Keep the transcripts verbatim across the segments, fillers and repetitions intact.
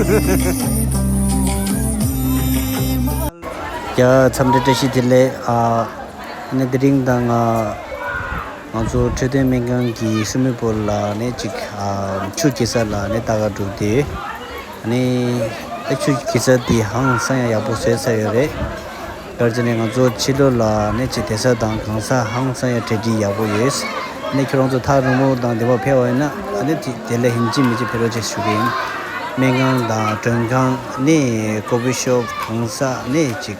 ཡ། འཚམས་འདྲི་བཀྲ་ཤིས་བདེ་ལེགས། ཨ་ནི་དེ་རིང་དང་ང་ང་ཚོ་འཕྲོད་བསྟེན་སྨན་ཁང་གི་སྲིན་མོ་པོ་ལ་ནི་ཅིག་ཨ་ཆུ་སྐྱེལ་ས་ལ་ནི་ལྟ་ག་འགྲོ་དེ། ཨ་ནི་ཨ་ཆུ་སྐྱེལ་ས་དེ་ཧང་སང་ཡང་ཡག་པོ་བཟོས་ཚར་ཡོད་རེད། ག་རེ་ཟེར་ན་ང་ཚོ་ཕྱི་ལོགས་ལ་ནི་ཅིག་བསྡད་ས་དང་གང་ས་ཧང་སང་ཡང་གྲ་སྒྲིག་ཡག་པོ་ཡོད། ཨ་ནི་ཁྱོད་རང་ཚོ་ཐག་རིང་པོ་དང་དེ་བ་ཕེབས་པ་ཡིན་ན་ཨ་ནི་དེ་དེ་ལས་ཡིན་གཅིག་མིན་གཅིག་ཕེབས་རོགས་བྱེད་ཞུ་གི་ཡིན། སྨན་ཁང་དང་མགྲོན་ཁང་ནི་ཀོ་ཕི་ཤོབ་གང་ས་ནི་ཅིག་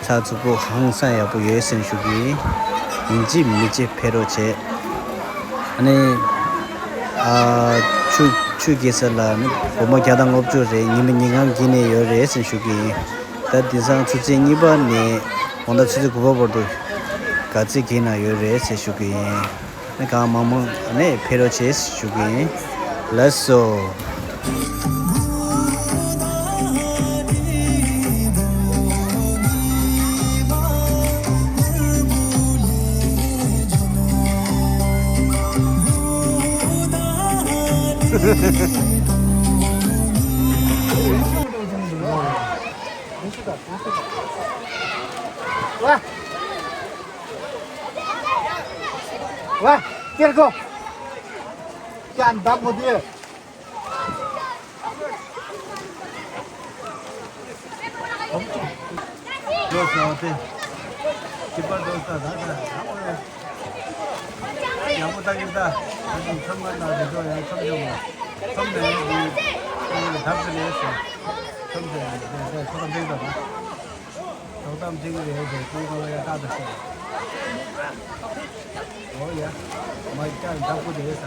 ཚགས་ཚུད་པོ་ཧང་སང་ཡག་པོ་ཡོད་ཟེར་ཞུ་གི་ཡིན། ཡིན་གཅིག་མིན་གཅིག་ཕེབས་རོགས་བྱེད། ཨ་ནི་ཨ་ཆུ་ཆུ་སྐྱེལ་ས་ལ་ནི་སྒོར་མོ་བརྒྱ་དང་ལྔ་བཅུ་རེད། ཉི་མ་ཉིན་གང་བགྱིས་ནས་ཡོད་རེད་ཟེར་ཞུ་གི་ཡིན། ད་དེང་སང་ཆུ་ཚོད་གཉིས་པ་ནས་དགོང་དག་ཆུ་ཚོད་དགུ་པ་བར་དུ་ག་ཚོད་བགྱིས་ན་ཡོད་རེད་ཟེར་ཞུ་གི་ཡིན། ནི་གང་མང་མང་ནས་ཕེབས་རོགས་བྱེད་ཞུ་གི་ཡིན། ལགས་སོ། वाह, तेरे को क्या अंदाज होती है। दोस्त होते किपर दोस्त था था। ཡག་པོ་ད་གིན་ད་ཨ་ཅིག་མཚམས་ཁང་ནང་རེ་ཚོ་ཡང་མཚམས་ཡོང་བ་མཚམས་ནས་འདི་ཁོ་ལ་བདག་ཅི་རེད་ཟེར། མཚམས་དེ་རེད་ཟེར་ཁོ་ད་འདྲེན་ད་ད། དོ་དམ་བྱེད་ཀྱི་རེད་ཟེར་ཁོང་ཁ་ལ་ཡ་ཏག་ཏག་ཤོད། ཨོ་ཡ། མ་ཀྱང་འདྲ་པོ་རེད་ས།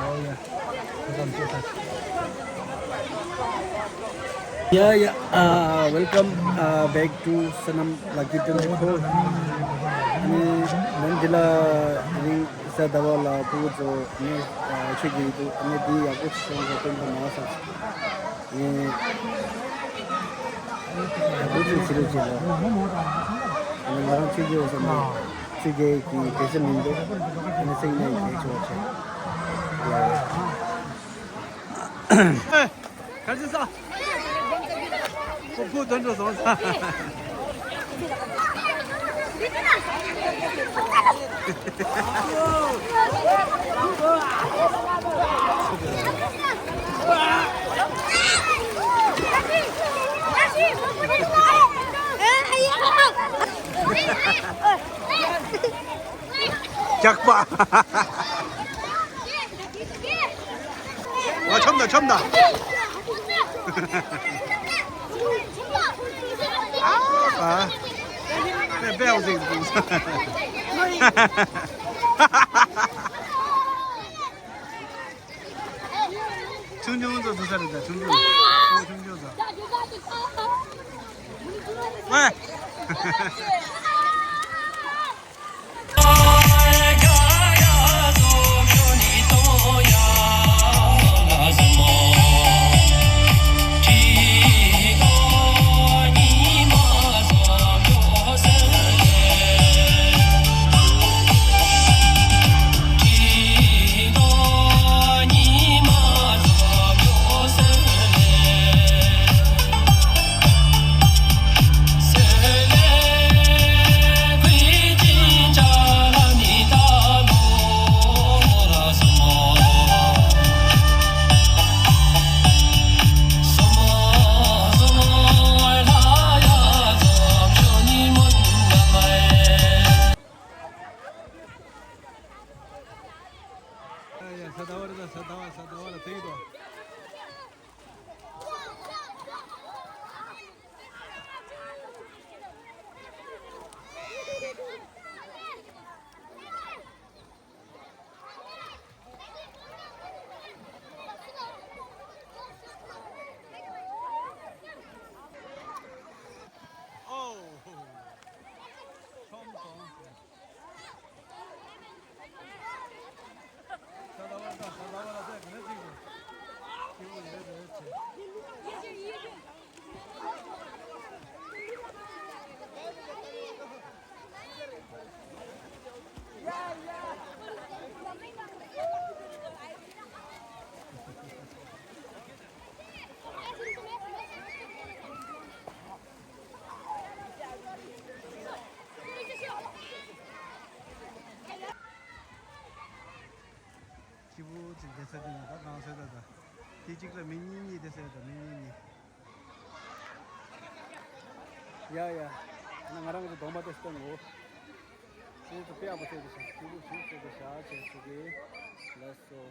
ཨོ་ཡ། དོ་དམ་བྱེད་ས། Yeah, yeah. Uh, welcome uh, back to Sanam Lucky Temple. ནི་ནམ་འདི་ལ་རིང་ས་ཟླ་བ་ལ་ཕྲུ་གུ་ཚོ་ནི་ཆོས་ཀྱི་འདུག་ནི་འདི་ཡག་པོ་ཞིག་བྱུང་སོང་སྟོན་དུ་མ་སོང་། ནི་ཡག་པོ་ཅིག་བྱེད་རོགས་བྱེད་ལ། ནི་ང་རང་ཆོས་ཀྱི་འོ་ས་ནི་ཆོས་ཀྱི་གི་བེད་སེམས་མི་འདུག་ནི་སེང་ནས་གལ་ཆེ་བ་བྱེད། ཡ། ག་ཅི་ས། ཁོ་ཁོ་དོན་འགྲོ་སོང་ས། རྒྱག་པ། ཨ་ཆོམ་ད་ཆོམ་ད། ཨ། དཔེ་དཔེ་འོ་ཟིག་ཆུང་ཆུང་ཚོ་འདུག་ས་རེད་ད་ཆུང་ཆུང་ཆུང་ཆུང་ཚོ། ཝེ། བསྡད་ས་དེ་ནས་ད་གང་ཟེར་ད་ད། དེ་གཅིག་ལ་མི་གཉིས་གཉིས་བསྡད་ས་ཡོད་ད། མི་གཉིས་གཉིས། ཡ་ཡ། ང་རང་གི་གདོང་པ་དེ་སྟོན་འོ། ཁྱེད་ཚོ་དཔེ་ཡག་པོ་བྱས་ཏེ་ཤག་ཁྱེད་ཚོ་ཞིག་བྱས་ཏེ་ཤག་བྱས་ཞུ་གི། ལགས་སོ།